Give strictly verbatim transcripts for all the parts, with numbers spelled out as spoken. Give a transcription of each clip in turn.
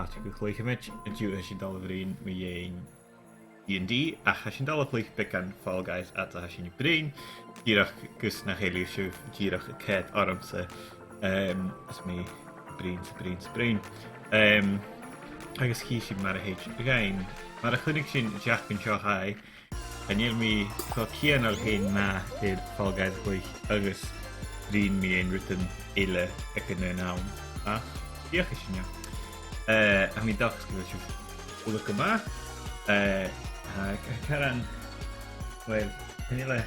Fàilte gu Cluicheamaid. An-diugh tha sinn a' dol a bhruidhinn mu dheidhinn D and D, ach tha sinn a' dol a chluich beagan Fall Guys fhad 's a tha sinn a' bruidhinn, dìreach gus nach eil sibh dìreach a' coimhead ormsa, em, is mi a' bruidhinn 's a' bruidhinn 's a' bruidhinn. Em, agus chì sinn mar a thèid dhuinn. Mar a chunnaic sinn an t-seachdain seo chaidh, chan eil mi cho cianail fhèin math air Fall Guys a chluich agus bruidhinn mu dheidhinn rudan eile aig an aon àm. Ach, feuchaidh sinn e. Eh, tha mi an dòchas gu bheil sibh uile gu math. Eh, tha, tha caran, well, chan eil e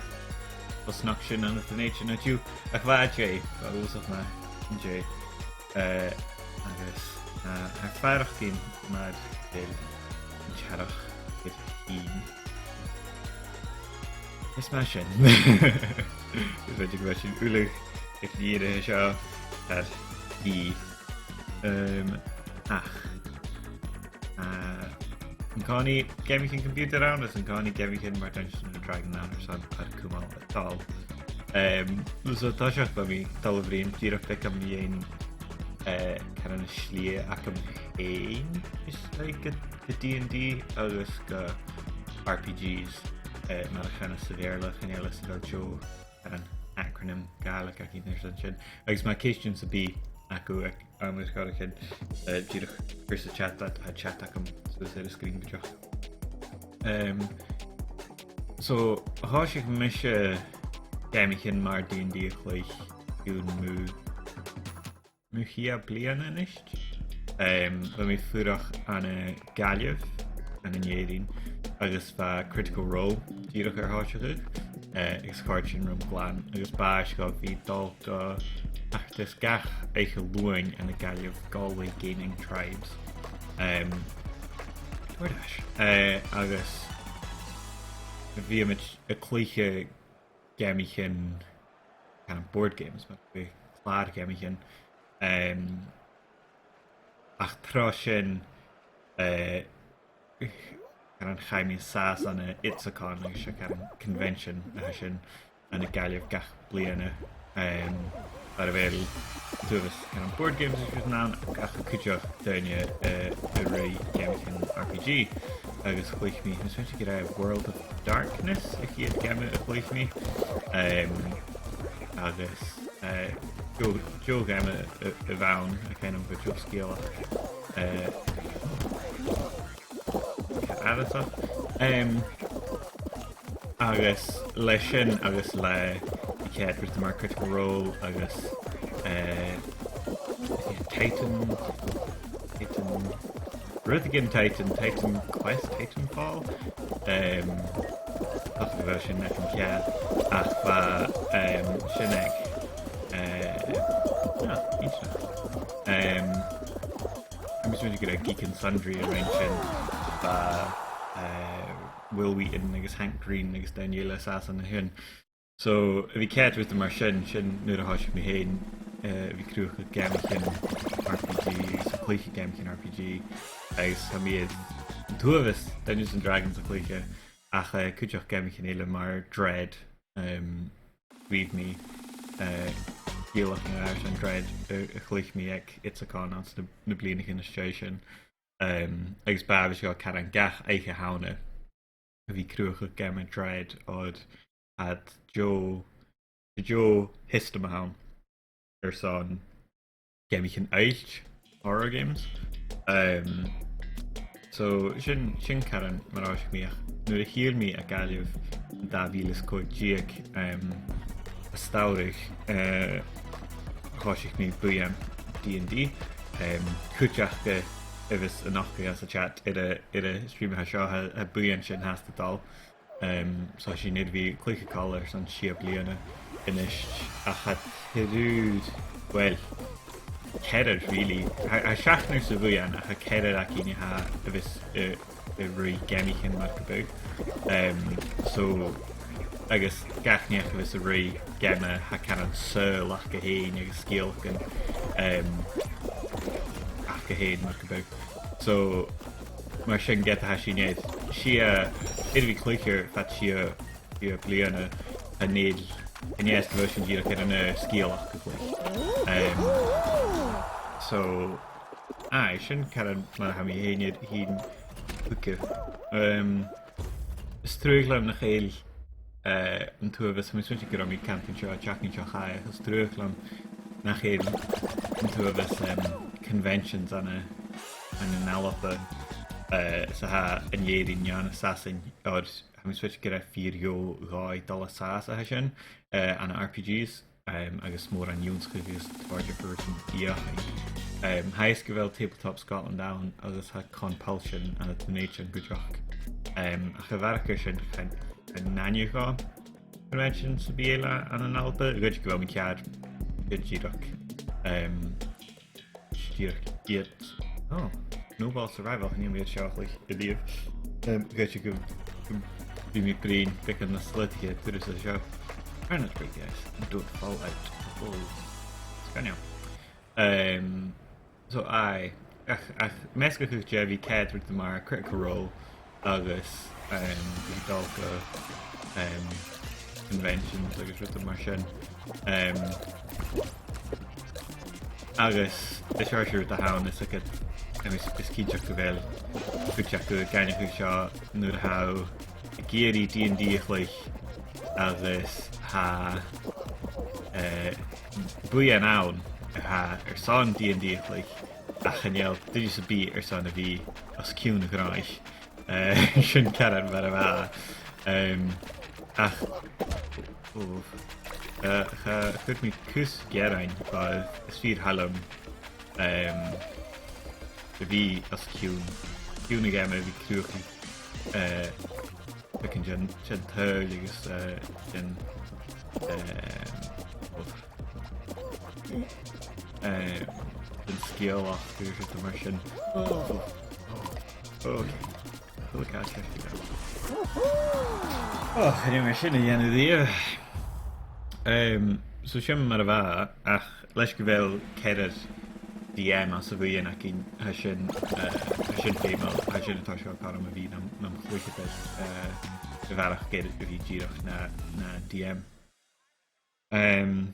cho snog sin ann an Dùn Èideann an-diugh, ach bha e, bha e uabhasach math an-dè. Eh, agus, eh, tha faireachdainn mar a bheil an t-earrach air a thighinn. Is mar sin. Is bheil sibh uile ag iarraidh seo air a bhith. Em, ach, eh, an-còmhnaidh geamaichean computer ann, is an-còmhnaidh geamaichean mar Dungeons and Dragons ann airson ar cumail a' dol. Em, so an toiseach bha mi a' dol a bhruidhinn dìreach beagan mu dheidhinn, eh, caran an slighe agam fhèin, is like gu, gu D and D agus gu R P Gs, eh, mar a chanas sa Bheurla, chan eil fhios a bheil deagh, caran acronym Gàidhlig againn airson sin. Agus ma tha ceistean sam bith agaibh aig àm air choreigin, eh, dìreach cuir sa chat, tha, tha chat agam suas air an screen gu deach. Em, so, thòisich mise geamaichean mar D and D a chluich o chionn mu, mu chì bliadhna a-nis. Em, bha mi a' fuireach ann an Gaillimh, ann an Èirinn, agus bha Critical Role dìreach air tòiseachadh, eh, agus chòrd sin rium glan, agus b' àbhaist dhomh a bhith a' dol gu, ach, gach oidhche Luain ann an Gaillimh, Galway Gaming Tribes. Em, where dash? Eh, agus bhiomaid a' cluiche geamaichean, kind of board games, mar gum biodh clàr-gheamaichean. Em, ach tro sin, eh, kind of chaidh mi an sàs ann an Itsacon, agus 's e kind of convention a tha sin ann an Gaillimh gach bliadhna. Em, far a bheil, tha uabhas kind of board games is rudan ann, ach cuideachd daoine, eh, a' ruith geamaichean R P G, agus chluich mi, tha mi a' smaointinn gur e World of Darkness a' chiad gheama a chluich mi. Em, agus, eh, deagh, deagh gheama a, a bh' ann, a kind of, bha e deagh sgeulachd, eh, aithnichte. Em, agus leis sin, agus le, a' chiad rudan mar Critical Role agus, eh, Titan, Titan, rudeigin Titan, Titan Quest, Titanfall. Em, ach bha sin aig an ceann, ach bha, em, sin aig, eh, no, inch. Em, tha mi a' smaointinn gur e Geek and Sundry a rinn sin, bha, eh, Wil Wheaton agus Hank Green agus daoine eile an sàs ann a shin. So, a bhith a' coimhead rudan mar sin, sin nuair a thòisich mi fhèin, eh, a bhith a' cruthachadh geamaichean R P G, agus a' cluiche geamaichean R P G, agus tha mi air an t-uabhas Dungeons and Dragons a chluiche, ach, eh, cuideachd geamaichean eile mar Dread, em, bha mi, eh, dìreach an uair sin Dread, eh, a chluich mi aig Itsacon anns na, na bliadhnaichean às dèidh sin. Em, agus b' àbhaist dhomh caran gach Oidhche Shamhna a bhith a' cruthachadh geama Dread, oir tha deagh, deagh shiostam a th' ann airson geamaichean oillt, horror games. Em, so, sin, sin caran mar a thòisich mi, ach nuair a thill mi a Ghaillimh ann an dà mhìle is còig deug, em, as t-samhradh, eh, thòisich mi buidheann D and D. Em, cuideachd, eh, a bhios a' nochdadh anns a' chat air a', air a' stream a tha seo, tha, tha buidheann sin fhathast a' dol. Em, so tha sinn air a bhith a' cluiche còmhla airson sia bliadhna a-nis, ach tha triùir, well, ceathrar, really. Tha, tha seachdnar sa bhuidheann, ach tha ceathrar againn a tha, a bhios, eh, a' ruith geamaichean mar gum biodh. Em, so, agus gach neach a bhios a' ruith geama, tha caran saoghal aca fhèin agus sgeulachdan, em, aca fhèin mar gum biodh. So, mar sin ged a tha sinn air sia, air a bhith a' cluiche fad sia, sia bliadhna, chan eil, chan eil fhios gu bheil sinn dìreach air an aon sgeulachd a chluich. Em, so, Aye, sin caran mar a tha mi fhèin air fhìn thuige. Um, is truagh leam nach eil, eh, an t-uabhas, tha mi a' smaointinn gun robh mi a' cantainn seo, a' teachd an seo chaidh, ach is truagh leam nach eil an t-uabhas, um, conventions ann an, ann an Alba, eh, 's a tha ann an Èirinn no ann an Sasainn, oir tha mi a' smaointinn gur e fìor dheagh dhòigh dol a sàs a tha sin, eh, ann an R P Gs, um, agus mòran ionnsachaidh agus tòrr diofar rudan fheuchainn. Um, tha fhios gu bheil Tabletop Scotland ann agus tha Compulsion ann an Dùn Èideann cuideachd. Um, ach a bharrachd air sin chan, chan aithne dhomh convention sam bith eile ann an Alba, a dh'fhaodte gu bheil mi ceàrr, gun dìreach. Um, Dìreach iad. Oh, Snowball Survival, chan eil mi air seo a chluich a-riamh. Um, dh'fhaodte gu, gum bi mi a' bruidhinn beagan nas slaodaiche turas an seo. Try not to break the ice and don't fall out. Oh, sgoinneil. Um, so aye, ach, ach measgachadh de bhith ceud rud mar Critical Role, agus, um, bhith dol gu, um, conventions agus rudan mar sin. Um, agus is e sin rud a th' ann, is aige, um, is, is cinnteach gu bheil cuid aca ag aithneachadh seo nuair a tha thu ag iarraidh D and D a chluich agus tha, eh, buidheann ann a tha airson D and D a chluich ach chan eil duine sam bith airson a bhith os cionn a' ghnothaich. Eh, sin caran mar a bha. Em, ach, ò, eh, cha chuir mi cus gearain, oir is fìor thoil leam, em, a bhith os cionn, cionn a' gheama, a bhith a' cruthachadh, eh, beagan den, den t-saoghal agus, eh, den, em, ò, eh, den sgeulachd agus rudan mar sin. Ò, ò, ò, ok. Look at it. Ò, chan eil mi sin a dhèanamh riamh. Em, so sin mar a bha, ach leis gu bheil ceathrar D M anns a' bhuidheann againn, tha sin, eh, tha sin feumail, tha sin a' toiseachadh cothrom a bhith nam, nam chluicheadair, eh, a bharrachd air a bhith dìreach na, na D M. Em,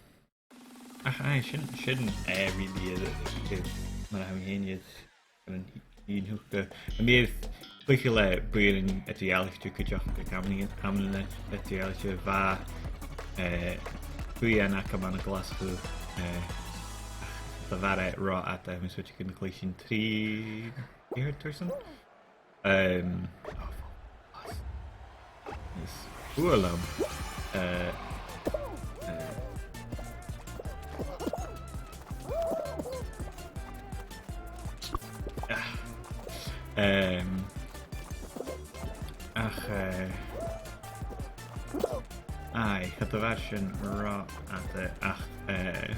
Ach aye, sin, sin, eh, really, eh, eh, mar a tha mi fhèin air an, an, an, eh, am bi thu a' cluiche le buidhnean eadar-dhealaichte cuideachd, aig amannan, amannan eadar-dhealaichte, bha, eh, buidheann agam ann an Glaschu, eh, ach cha do mhair e ro fhada, tha mi a' smaointinn gun do chluich sinn trì uairean an turas sin. Em, is fuath leam. Eh, eh. Ah. Em, ach, eh, aye, cha do mhair sin ro fhada, ach, eh,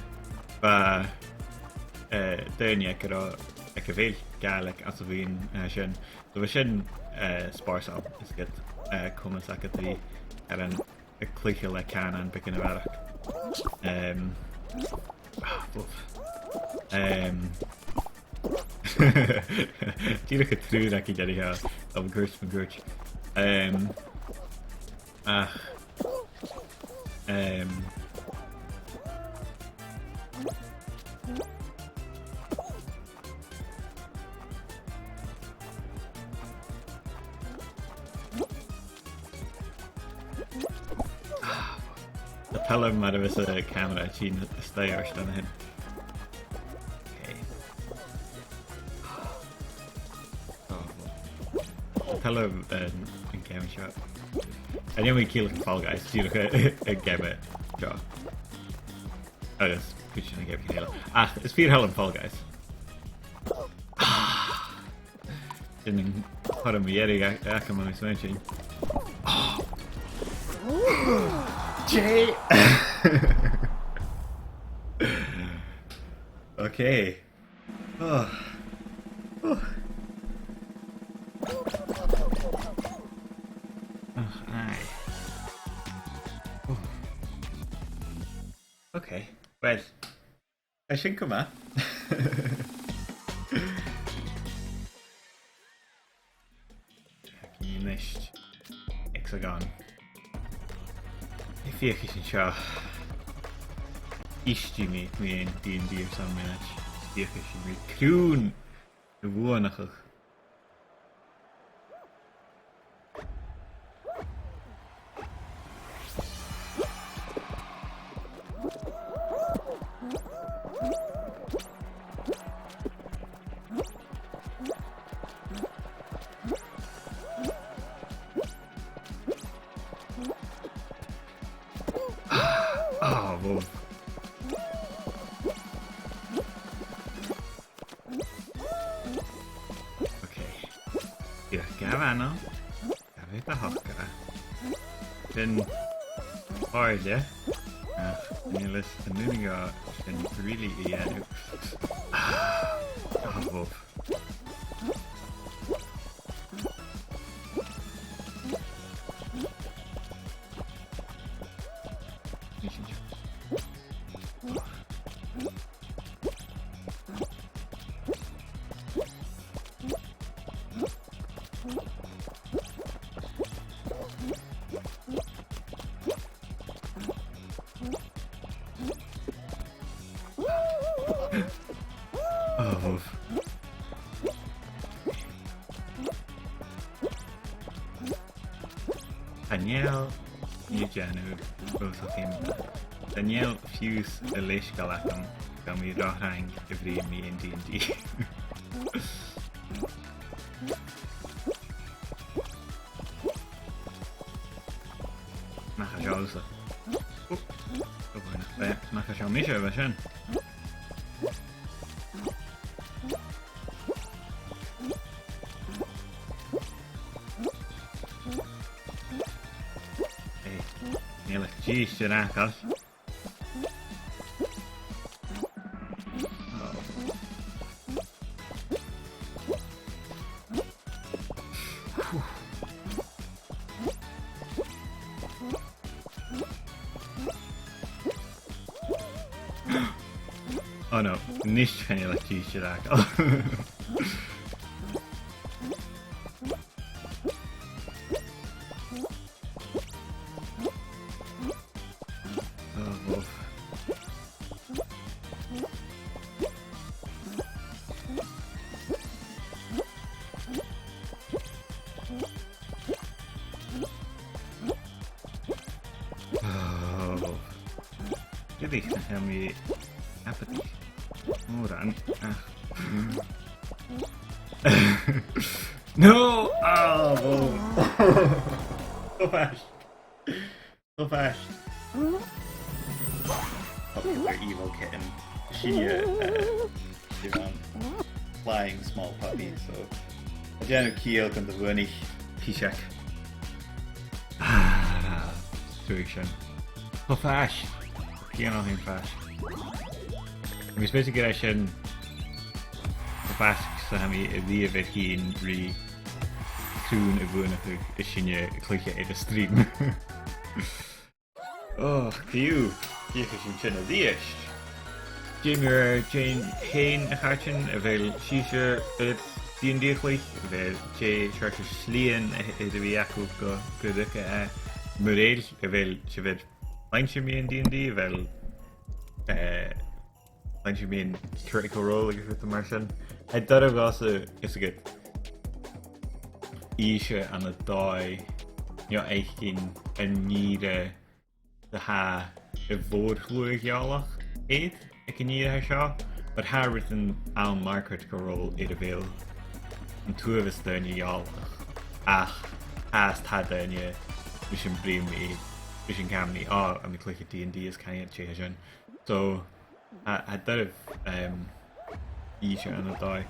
bha, eh, daoine aig an robh, aig a bheil Gàidhlig anns a' bhuidheann, eh, sin. So bha sin, eh, spòrsail, is ged, eh, comas agad ri aran a' cluiche le cànan beagan a bharrachd. Em, ah, buf. Em, dìreach an triùir againn an-dràsta, am cuairt, am cuairt. Em, ach, em, Tha toil leam mar a bhios an camera a' tighinn a-steach air an sin. Okay. Oh. Tha toil leam, eh, an geama seo. Chan eil mi a' ciallachadh Fall Guys, dìreach an geama seo. Agus cuid de na geamaichean eile. Ach is fìor thoil leam Fall Guys. Ah! Sin an cothrom mu dheireadh a, a, agam, tha mi a' smaointinn. Oh! Jay! Okay. Oh. Oh. Ach, aye. Oh. Okay. Well, tha sin gu math. Tha mi a-nis. Hexagon. Feuchaidh sinn seo. Èistidh mi, mi an D and D airson mionaid. Feuchaidh sinn ri crùn a bhuannachadh. Ah, bhò. Ok. Dìreach gabh ann. Gabh e do thogail. Sin àirde. Ach, chan eil fhios an urrainn dhomh sin really a dhèanamh. Ah, ah, bhò. Oh. Chan eil mi a' dèanamh uabhasach iomlan. Chan eil fiù 's an leisgeul agam gum bi rud trang a' bruidhinn mu dheidhinn D and D. Nach e seo thusa. Ò, ò, nach e, nach e seo mise a bha sin. Hey, chan eil e dithis air fhàgail. Oh no, a-nis chan eil e dithis air fhàgail. Oh, bhò. Oh. Dìreach nach eil mi apaidh. Mòran. Ach. No! Oh, bhò. Cho faisg. Cho faisg. Thug mi Evil Kitten. Sin e, eh, the flying small puppy, so. A' dèanamh ciall gun do bhuannaich piseag. Ah, truagh sin. Cho faisg. Cianail fhèin faisg. Agus b'fhéidir gur e sin cho faisg 's a tha mi a-riamh air tighinn ri crùn a bhuannachadh is sinne a' cluiche air an stream. Och, fiù, feuchaidh sinn sin a-rithist. Dè mu dheidhinn a chàirdean, a bheil sibhse air D and D a chluich, a bheil, dè seòrsa slighean a, a bhios agaibh gu, gu ruige e, mura h-eil, a bheil sibh air cluinntinn mu dheidhinn D and D, a bheil, eh, cluinntinn mu Critical Role agus rudan mar sin. Tha e doirbh dhòmhsa, is e gu innse ann an dòigh, you know, fhaicinn an ìre a tha a' mhòr-shluagh eòlach air aig an ìre seo, but tha rudan ann mar Critical Role air a bheil an t-uabhas daoine eòlach, ach tha, tha daoine ris an bruidhinn mi, ris an can mi, oh, tha mi a' cluich D and D is chan eil mi a' tuigsinn. So, tha, tha e doirbh, um, innse ann an dòigh.